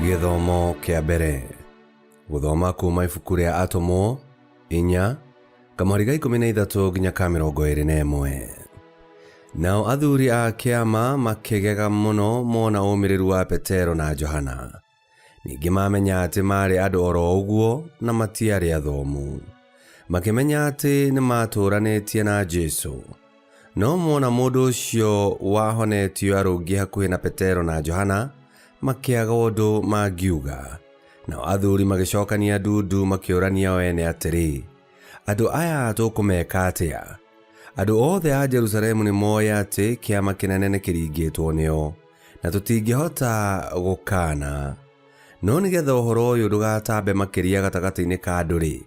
Gĩthomo kĩa mbere. Gũthoma kuma ibuku rĩa Atũmwo 4 kamũhari ga 13 nginya ka 21. Nao athuri a kĩama makĩgega mũno mona ũmĩrĩru wa Petero na Johana. Ningĩ mamenya atĩ maarĩ andũ oro ũguo na matiarĩ athomu. Makĩmenya atĩ nĩ maatũũranĩtie na Jesu. No mona mũndũ ũcio wahonetio arũngiĩ hakuhĩ na Petero na Johana, makĩaga ũndũ mangiuga. Nao athuri magĩcokania ndundu makĩũrania o ene atĩrĩ, Andũ aya tũkũmeka atĩa? Andũ othe a Jerusalemu nĩ moĩ atĩ kĩama kĩnene nĩ kĩringĩtwo nĩo, na tũtingĩhota gũkaana. No nĩgetha ũhoro ũyũ ndũgatambe makĩria gatagatĩ-inĩ ka andũ-rĩ,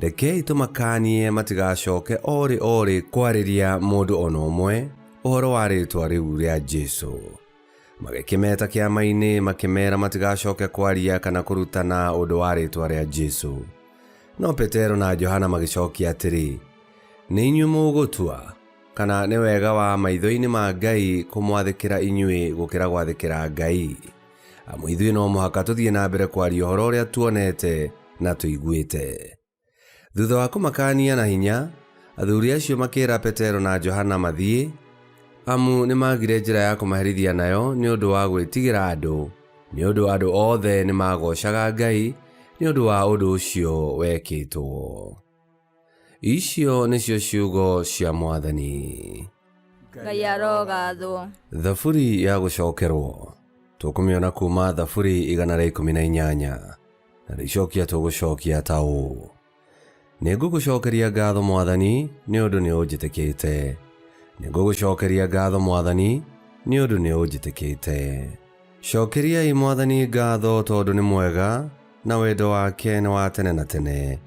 rekei tũmakaanie matigacoke o rĩ o rĩ kwarĩria mũndũ o na ũmwe ũhoro wa rĩĩtwa rĩu rĩa Jesu. Magĩkĩmeta kĩama-inĩ makĩmeera matigacoke kwaria kana kũrutana ũndũ wa rĩĩtwa rĩa Jesu. No Petero na Johana magĩcokia atĩrĩ, Nĩ inyuĩ mũgũtua kana nĩ wega wa maitho-inĩ ma Ngai kũmwathĩkĩra inyuĩ gũkĩra gwathĩkĩra Ngai? Amu ithuĩ no mũhaka tũthiĩ na mbere kwaria ũhoro ũrĩa tuonete na tũiguĩte. Thutha wa kũmakaania na hinya, athuri acio makĩra Petero na Johana mathiĩ, amu nĩ maagire njĩra ya kũmaherithia nayo nĩ ũndũ wa gwĩtigĩra andũ, nĩ ũndũ andũ othe nĩ maagoocaga Ngai nĩ ũndũ wa ũndũ ũcio wekĩtwo. Icio nĩcio ciugo cia Mwathani. Ngai arogathwo. Thaburi ya gũcokerwo tũkũmĩona kuma Thaburi 118 na rĩcokia tũgũcokia ta ũũ: Nĩ ngũgũcokeria ngatho Mwathani nĩ ũndũ nĩ ũnjĩtĩkĩte. Nĩ ngũgũcokeria ngatho Mwathani nĩ ũndũ nĩ ũnjĩtĩkĩte. Cokeriai Mwathani ngatho tondũ nĩ mwega, na wendo wake nĩ wa tene na tene.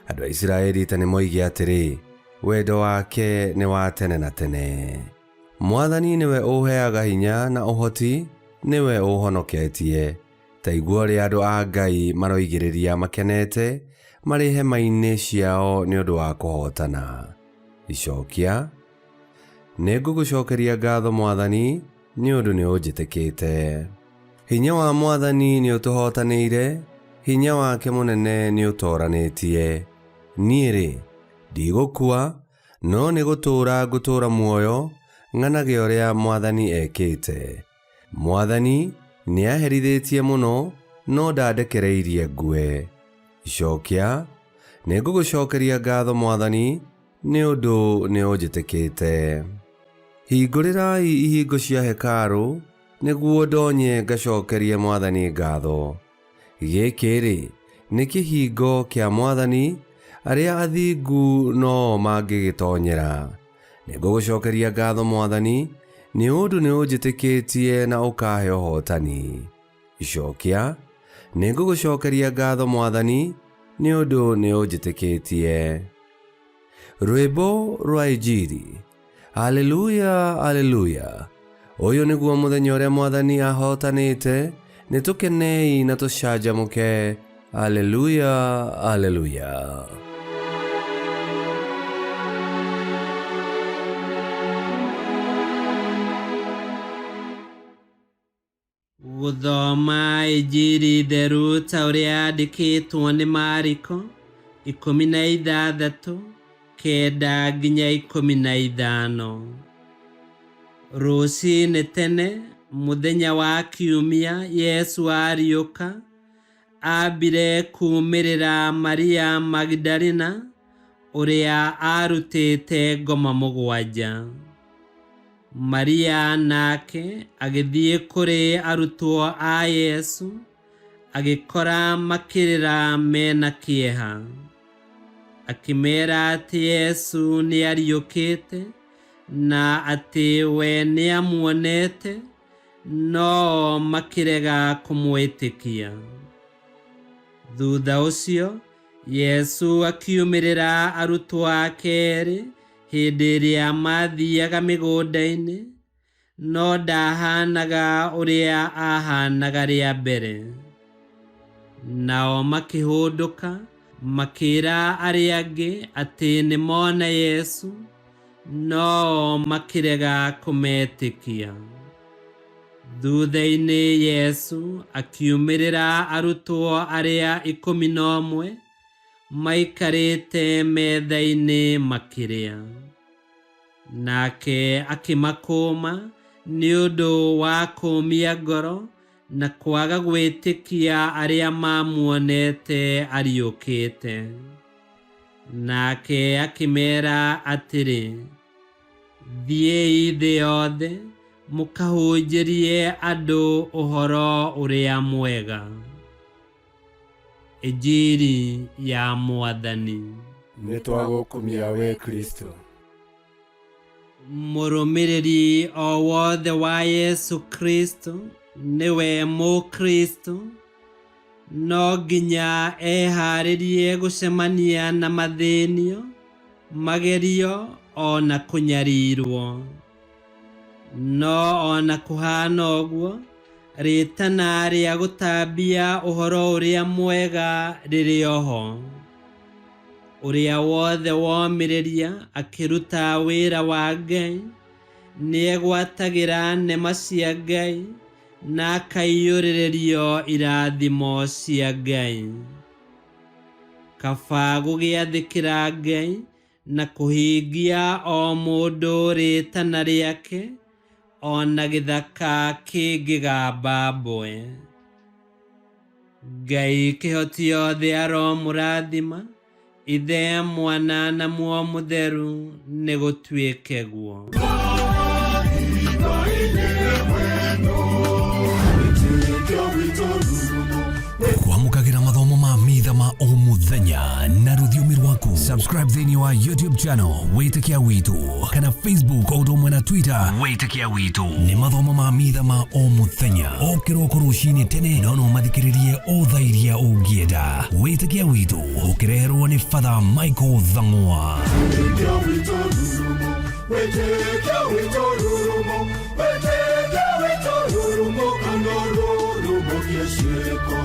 Andũ a Isiraeli ta nĩ moige atĩrĩ, wendo wake nĩ wa tene na tene. Mwathani nĩwe ũũheaga hinya na ũhoti, nĩwe ũũhonoketie. Ta igua ũrĩa andũ a Ngai maroigĩrĩria makenete marĩ hema-inĩ ciao nĩ ũndũ wa kũhootana. Icokia. Nĩ ngũgũcokeria ngatho Mwathani, nĩ ũndũ nĩ ũnjĩtĩkĩte. Hinya wa Mwathani nĩ ũtũhootanĩire, hinya wake mũnene nĩ ũtooranĩtie. Niĩ-rĩ, ndigũkua, no nĩ gũtũũra ngũtũũra muoyo, ng'anage ũrĩa Mwathani ekĩte. Mwathani nĩaherithĩtie mũno, no ndandekereirie ngue. Icokia. Nĩ ngũgũcokeria ngatho Mwathani, nĩ ũndũ nĩ ũnjĩtĩkĩte. Hingũrĩrai ihingo cia hekarũ, nĩguo ndonye ngacokerie Mwathani ngatho. Gĩkĩ-rĩ, nĩ kĩhingo kĩa Mwathani, arĩa athingu no mangĩgĩtonyera. Nĩngũgũcokeria ngatho Mwathani, nĩ ũndũ nĩ ũnjĩtĩkĩtie na ũkahe ũhootani. Icokia. Nĩngũgũcokeria ngatho Mwathani, nĩ ũndũ nĩ ũnjĩtĩkĩtie. Rwĩmbo rwa Injiri. Haleluya, haleluya. Ũyũ nĩguo mũthenya ũrĩa Mwathani ahootanĩte, nĩ tũkenei na tũcanjamũke. Haleluya, haleluya. Gũthoma Injiri theru ta ũrĩa yandĩkĩtwo nĩ Mariko, 16, 9 nginya 15. Rũcinĩ tene, mũthenya wa Kiumia, Yesu ariũka, ambire kuumĩrĩra Maria Magdalena, ũrĩa aarutĩte ngoma mũgwanja. Maria nake agĩthiĩ kũrĩ arutwo a Yesu, agĩkora makĩrĩra mena kĩeha. Akĩmera atĩ Yesu nĩariũkĩte na atĩ we nĩamuonete, no-o makĩrega kũmwĩtĩkia. Thutha ũcio Yesu akiumĩrĩra arutwo ake erĩ hĩndĩ ĩrĩa maathiaga mĩgũnda-inĩ, no ndahaanaga ũrĩa aahaanaga rĩa mbere. Nao makĩhũndũka, makĩĩra arĩa angĩ atĩ nĩ mona Yesu, no-o makĩrega kũmetĩkia. Thutha-inĩ Yesu akiumĩrĩra arutwo arĩa 11 maikarĩte metha-inĩ makĩrĩa. Nake akĩmakũũma nĩ ũndũ wa kũũmia ngoro na kwaga gwĩtĩkia arĩa mamuonete ariũkĩte. Nake akĩmeera atĩrĩ, thiĩi thĩ yothe mũkahunjĩrie andũ ũhoro ũrĩa mwega. Injiri ya Mwathani. Nĩ twagũkumia we Kristo. Mũrũmĩrĩri o wothe wa Yesu Kristo nĩwe Mũkristo, no nginya eharĩrie gũcemania na mathĩnio, magerio o na kũnyarirwo. No ona kũhana ũguo, rĩtana rĩa gũtambia ũhoro ũrĩa mwega rĩrĩ oho. Ũrĩa wothe womĩrĩria akĩruta wĩra wa Ngai nĩegwatagĩra nema cia Ngai na akaiyũrĩrĩrio irathimo cia Ngai. Kaba gũgĩathĩkĩra Ngai na kũhingia o mũndũ rĩtana rĩake ona gĩthaka kĩngĩgamba mbwe. Ngai kĩhoti yothe aromũrathima, Ithe, Mwana na Muoyo Mũtheru, nĩ gũtuĩke guo. Kwamũkagĩra mathomo ma mitha ma o mũthenya na rũthiomi rwaku. Subscribe thĩinĩ wa YouTube channel Wĩtĩkia Witũ kana Facebook o ũndũ ũmwe na Twitter Wĩtĩkia Witũ. Nĩ mathomo ma mitha ma o mũthenya o kĩroko rũcinĩ tene, no no mathikĩrĩrie o thaa iria ũngĩenda. Wĩtĩkia Witũ ũkĩreherwo nĩ Father Michael Thang'wa. Wĩtĩkia witũ rurumo, wĩtĩkia witũ rurumo, kana rurumo kĩciĩko.